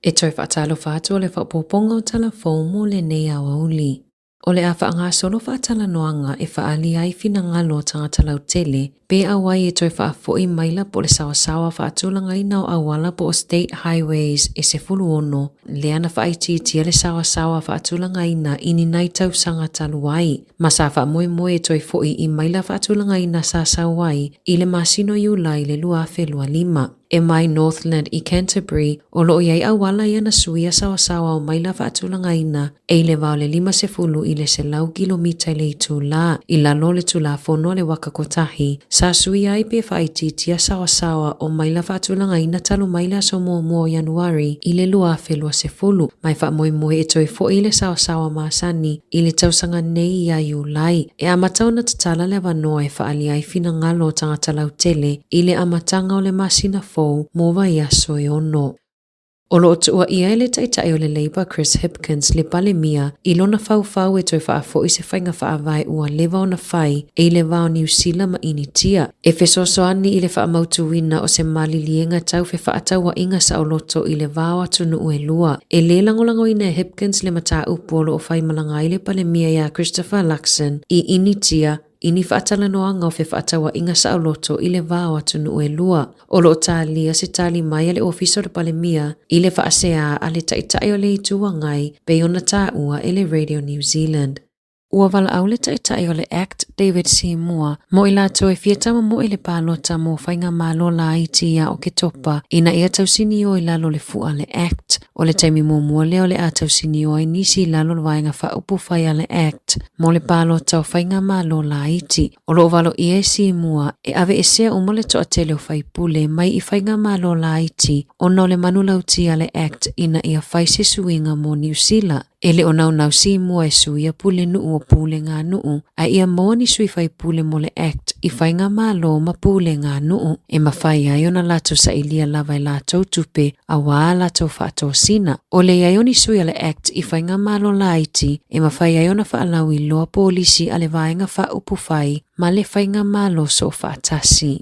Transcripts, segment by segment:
E toe faatalofa atu o le faaopoopoga o Tala Fou mo lenei aoauli. O le a faagasolo faatalanoaga e faaali ai finagalo o tagata lautele pe auai e toe faafo'i maila po o le saoasaoa faatulagaina o auala po o State Highways e 16 lea na faaitiitia le saoasaoa faatulagaina i ni nai tausaga talu ai ma sa faamoemoe e toe fo'i i maila faatulagaina sa sau ai i le masina o Iulai i le 2025. E mai Northland i Canterbury, o lo o i ai auala ia na suia saoasaoa o maila faatulagaina e i le va o le 50 i le 100 kilomita i le itulā i lalo o le Tulafono a le Waka Kotahi, sa suia ai pe faaitiitia saoasaoa o maila faatulagaina talu mai le aso muamua o Ianuari i le 2020, ma e faamoemoe e toe fo'i i le saoasaoa masani i le tausaga nei ia Iulai. E amata ona tatala le avanoa e faaalia ai finagalo o tagata lautele i le amataga o le masina fou mo vaiaso e ono. O lo o tuuaia e le Taitai o le Labour Chris Hipkins le Palemia i lona faufau e toe faafo'i se faiga faavae ua leva ona fai e i le va o Niu Sila ma Initia, e fesoasoani i le faamautuina o se maliliega tau fefaatauaiga saoloto i le va o atunuu e lua. E lē lagolagoina e Hipkins le mataupu o lo o faimalaga ai le Palemia iā Christopher Luxon i Initia i ni faatalanoaga o fefaatauaiga saoloto i le va o atunuu e lua. O lo o talia se tali mai a le Ofisa o le Palemia i le faaseā a le Taitai o le Itu Agai pei ona taua e le Radio New Zealand. Ua valaau le Taitai o le act David Seymour mo i latou e fia tamomoe i le palota mo faigamalo laiti ia Oketopa ina ia tausinio i lalo o le fua a le act. O le taimi muamua lea o le a tausinio ai nisi i lalo o le vaega faaupufai a le act mo le palota o faigamalo laiti. O lo o valoia e Seymour e aveesea uma le toatele o faipule mai i faigamalo laiti ona o le manulauti a le act ina ia fai se suiga mo Niu Sila. E le o naunau Seymour e suia pulenuu o puleganuu, a ia maua ni sui faipule mo le Act i faigamalo ma puleganuu, e mafai ai ona latou sailia lava e latou tupe auā a latou faatosina. O le i ai o ni sui a le Act i faigamalo laiti e mafai ai ona faalauiloa polisi a le vaega faaupufai ma le faigamalo soofaatasi.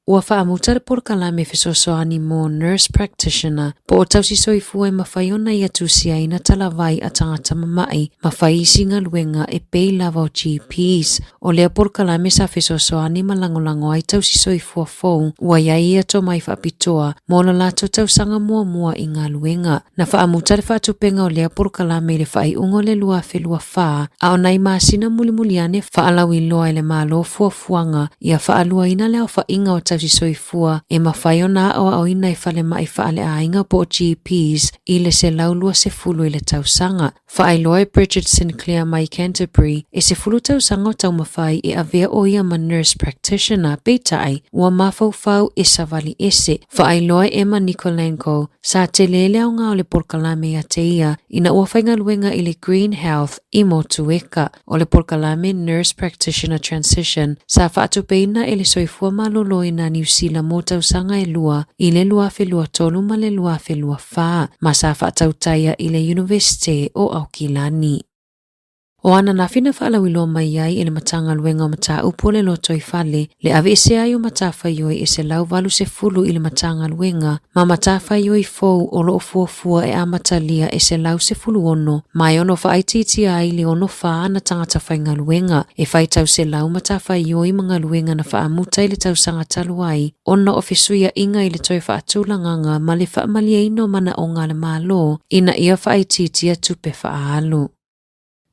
Ua faamuta le polokalame fesoasoani mo Nurse Practitioner po o tausi soifua e mafai ona ia tusiaina talavai a tagata mama'i ma fai isi galuega e pei lava o GPs. O lea polokalame sa fesoasoani ma lagolago ai tausi soifua fou ua i ai ia tomai faapitoa mo lo latou tausaga muamua i galuega. Na faamuta le faatupenga o lea polokalame i le faaiuga o le 2024, a o nai masina mulimuli ane faalauiloa e le Malo fuafuaga ia faaluaina le aofaiga o tausi soifua e mafai ona aoaoina i falemai faaleaiga po o GPs i le 120 i le tausaga. Faailoa e Bridget Sinclair mai Canterbury, e 10 tausaga o taumafai e avea ʻo ia ma nurse practitioner, peitai, ua mafaufau e savali ese. Faailoa e Emma Nikolenko, sa tele le aoga o le polokalame iā te ia ina ua faigaluega i le Green Health i Motueka. O le polokalame Nurse Practitioner Transition sa faatupeina e le Soifua Maloloina Niu Sila mo tausaga e lua i le 2023 ma le 2024 ma sa faatautaia i le Iunivesite o Aukilani. O ananafi na faalauiloa mai ai e le Matagaluega o Mataupu o le Lotoifale le aveesea ai o matafaioi e 180 i le Matagaluega ma matafaioi fou o lo o fuafua e amatalia e 116 ma e ono faaitiitia ai le 64 ana tagata faigaluega e faitau selau matafaioi ma galuega na faamuta i le tausaga talu ai ona o fesuiaiga i le toe faatulagaga ma le faamalieina o manaoga a le Malo ina ia faaitiitia tupe faaalu.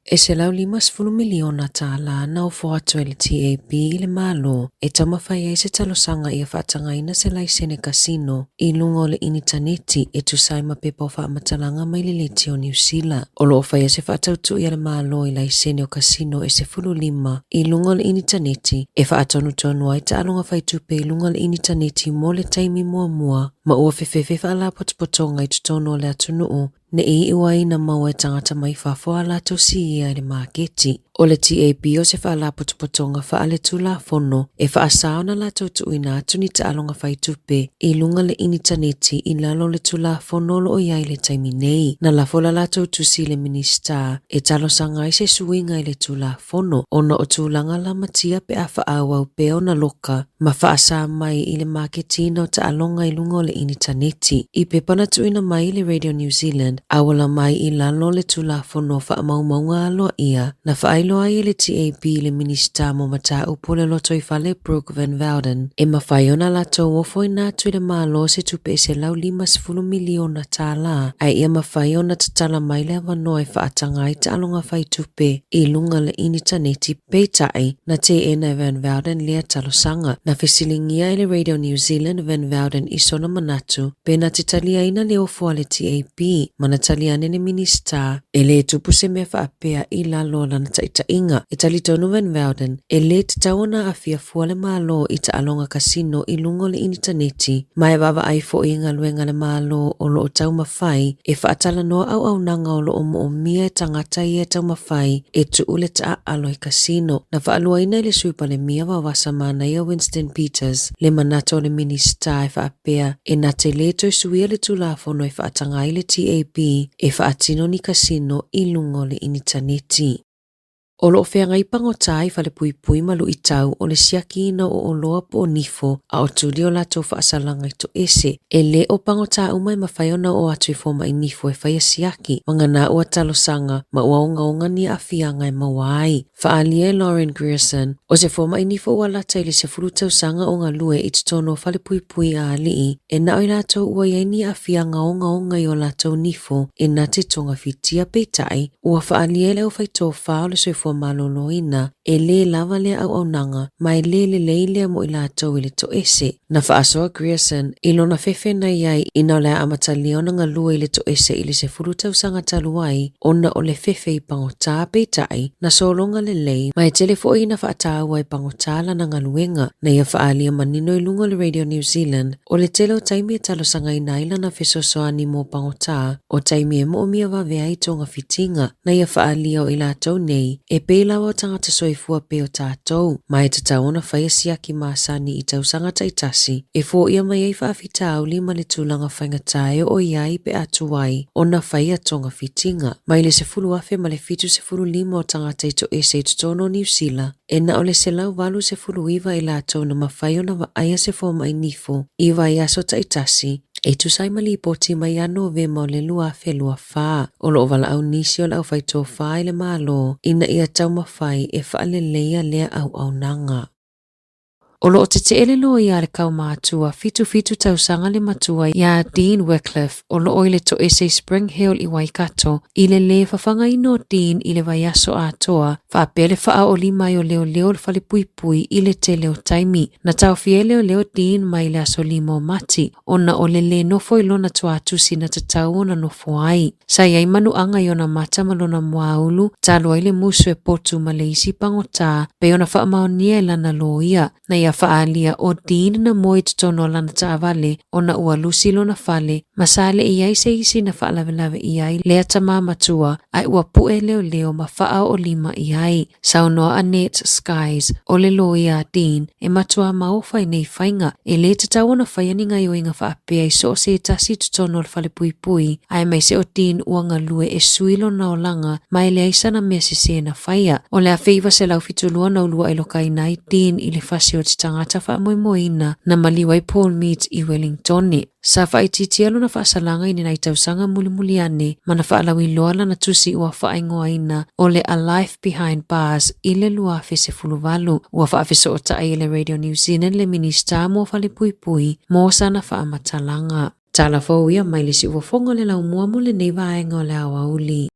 E $150 miliona tālā na ofo atu e le TAB i le Malo e taumafai ai se talosaga ia faatagaina se laisene kasino i luga o le initaneti e tusa ai ma pepa o faamatalaga mai le leti o Niu Sila. O lo o faia se faatautui a le Malo i laisene o kasino e 15 i luga o le initaneti e faatonutonu ai taaloga faitupe i luga o le initaneti mo le taimi muamua ma ua fefefe faalapotopotoga i totonu o le atunuu ne i iu ai ina maua e tagata mai fafo a latou siia i le maketi. O le TAB o se faalapotopotoga faaletulafono e faasā ona latou tuuina atu ni taaloga faitupe i luga le initaneti i lalo o le Tulafono o lo o i ai i le taimi nei. Na lafo la latou tusi i le Minisita e talosaga ai se suiga i le Tulafono ona o tulaga lamatia pe a faaauau pea ona loka ma faasā mai i le maketiina o taaloga i luga o le initaneti. I pepa na tuuina mai i le Radio New Zealand, auala mai i lalo o le Tulafono o Faamaumauga Aloaia, na faailoa ai e le TAB i le Minisita mo Mataupu o le Lotoifale Brooke Van Velden, e mafai ona latou ofoina atu i le Malo se tupe e $150 miliona tālā, a ia mafai ona tatala mai le avanoa e faataga ai taaloga faitupe i luga le initaneti. Peitai, na teena e Van Velden lea talosaga. Na fesiligia e le Radio New Zealand Van Velden i sona manatu pe na te taliaina le ofo a le TAB ma na tali ane le Minisita e le tupu se mea faapea i lalo o lana taitaiga. E talitonu Van Velden e le tatau ona aafia fua le Malo i taaloga kasino i luga o le initaneti ma e vaavaai foi i galuega a le Malo o lo o taumafai e faatalanoa auaunaga o lo o moomia e tagata ia e taumafai e tuu le taaalo i kasino. Na faaluaina e le Sui Palemia Vaovasa Manaia Winston Peters le manatu o le Minisita e faapea e na te lē toe suia le Tulafono e faataga ai le TAB e faatino ni kasino i luga o le initaneti. O lo o feagai pagota i falepuipui ma luitau o le siakiina o oloa po o nifo a o tuli o latou faasalaga i toese. E le o pagota uma e mafai ona oo atu i fomai nifo e faia siaki, vagana ua talosaga ma ua ogaoga ni aafiaga e maua ai. Faaalia e Lauren Grierson, o se fomai nifo ua lata i le 10 tausaga o galue i totonu o falepuipui a alii, e na o i latou ua i ai ni aafiaga ogaoga i o latou nifo e na te togafitia peitai, Ua faaalia e le aufaitofa o le soifua maloloina e lē lava lea auaunaga ma e lē lelei lea mo i latou i le toese. Na faasoa Grierson i lona fefe na i ai ina o le a amatalia ona galue i le toese i le 10 tausaga talu ai ona o le fefe i pagota peitai na sologa lelei ma e tele foi ina faataua e pagota lana galuega. Na ia faaalia manino i luga o le Radio New Zealand o le tele o taimi e talosagaina ai lana fesoasoani mo pagota o taimi e moomia vave ai togafitiga na ia faaalia o i latou nei e pei lava o tagata soifua pei o tatou, ma e tatau ona faia siaki masani i tausaga taitasi e foia mai ai faafitauli ma le tulaga faigata e oo i ai pe a tuai ona faia togafitiga. Mai le 10,075 o tagata i toese i totonu o Niu Sila, e na o le 189 i latou na mafai ona vaaia se fomai nifo i vaiaso taitasi, e tusa ai ma lipoti mai ia Novema o le 2024. O lo o valaau nisi o le aufaitofa i le Malo ina ia taumafai e faaleleia lea auaunaga. O lo o tetee le loia a le kaumatua 77 tausaga le matua iā Dean Wickliffe o lo o i le toese i Spring Hill i Waikato i le lē fafagaina o Dean i le vaiaso atoa faapea le faaoli mai o leoleo o le falepuipui i le tele o taimi. Na taofia ai leoleo Dean mai le aso 5 o Mati ona o le lē nofo i lona tuatusi na tatau ona nofo ai. Sa i ai manuaga i ona mata ma lona muaulu talu ai le musu e potu ma le isi pagota pei ona faamaonia e lana loia. Na ia faaalia o Dean na moe i totonu o lana taavale ona ua lusi lona fale ma sa le i ai se isi na faalavelave i ai lea tamā matua ae ua puʻe leoleo ma faaoolima i ai. Saunoa Annette Skies, o le loia a Dean, e matuā maofa i nei faiga, e lē tatau ona faia ni gaoioiga faapea i so o se tasi i totonu o le falepuipui, aemaise o Dean ua galue e sui lona olaga ma e leai sana mea sesē na faia. O le 1972 na uluaʻi lokaina ai Dean i le fasi o te tagata faamoemoeina na maliu ai Paul Meads i Wellingtone. Sa faaitiitia lona faasalaga i lenai tausaga mulimuli ane ma na faalauiloa lana tusi ua faaigoaina o le A Life Behind Bars i le 2018. Ua faafesootai e le Radio New Zealand le Minisita mo Falepuipui mo sana faamatalaga. Tala fou ia mai le siufofoga o le laumua mo lenei vaega o le aoauli.